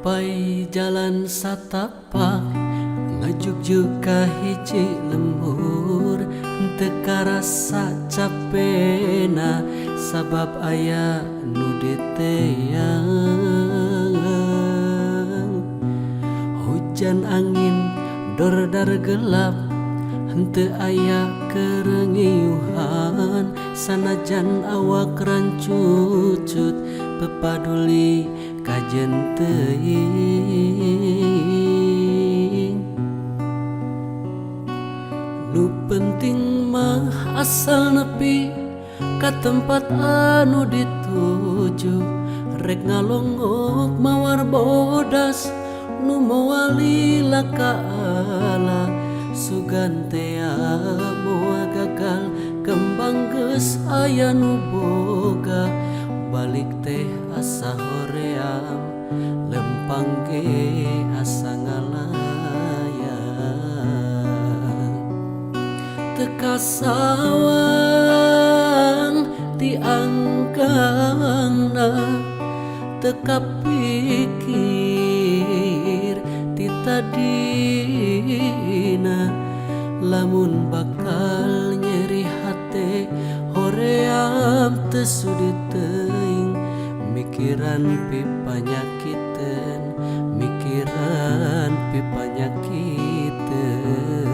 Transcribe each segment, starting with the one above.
Mapai jalan satapak ngajugjug ka hiji lembur, teu karasa capena sabab aya nu diteang. Hujan angin dordar gelap, henteu aya kerengiuhan, sanajan awak rancucut pepaduli kajen teuing. Nu penting mah asal nepi ka tempat anu dituju, rek ngalongok mawar bodas nu moal lila ka ala. Sugan tea moal gagal kembang geus aya nu boga, balik teh asa hoream lempang ge asa ngalayang. Teu kasawang ti angkangna, teu kapikir ti tadina, lamun bakal nyeri hate hoream teu sudi teuing, mikiran pipanyakiteun, mikiran pipanyakiteun.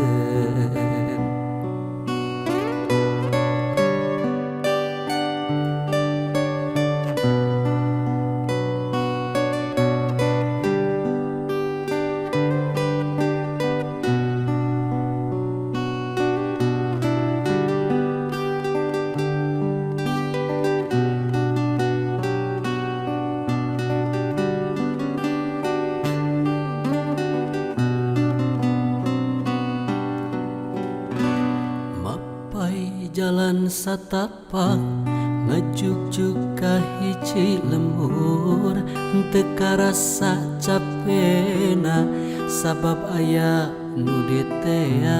Mapai jalan satapak ngajugjug ka hiji lembur, teu karasa capena sabab aya nu diteang.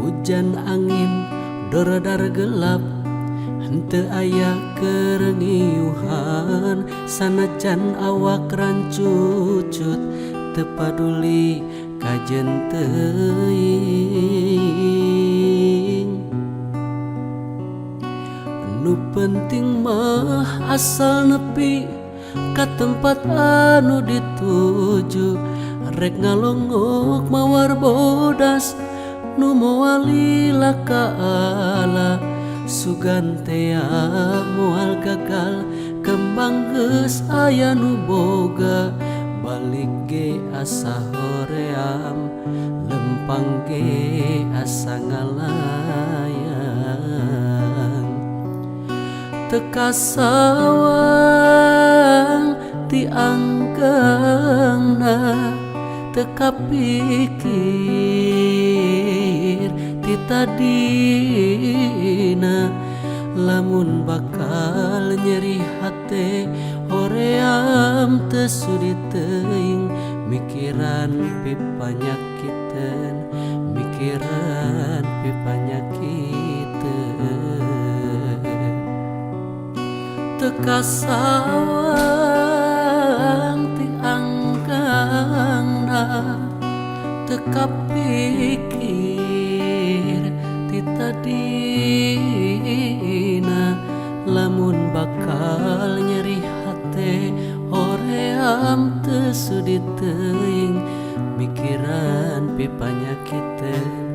Hujan angin dordar gelap, henteu aya kerengiuhan, sanajan awak rancucut teu paduli kajen teuing. Nu penting mah asal nepi ka tempat anu dituju, rek ngalongok mawar bodas nu moal lila ka ala. Sugan tea moal gagal kembang geus aya nu boga, balik ge asa hoream lempang ge asa ngalayang. Teu kasawang ti angkangna, teu kapikir ti tadina, lamun bakal nyeri hate hoream teu sudi teuing, mikiran pipanyakiteun, mikiran pipanyakiteun. Teu kasawang ti angkangna, teu kapikir ti tadina, lamun bakal nyeri hate hoream teu sudi teuing, mikiran pipanyakiteun,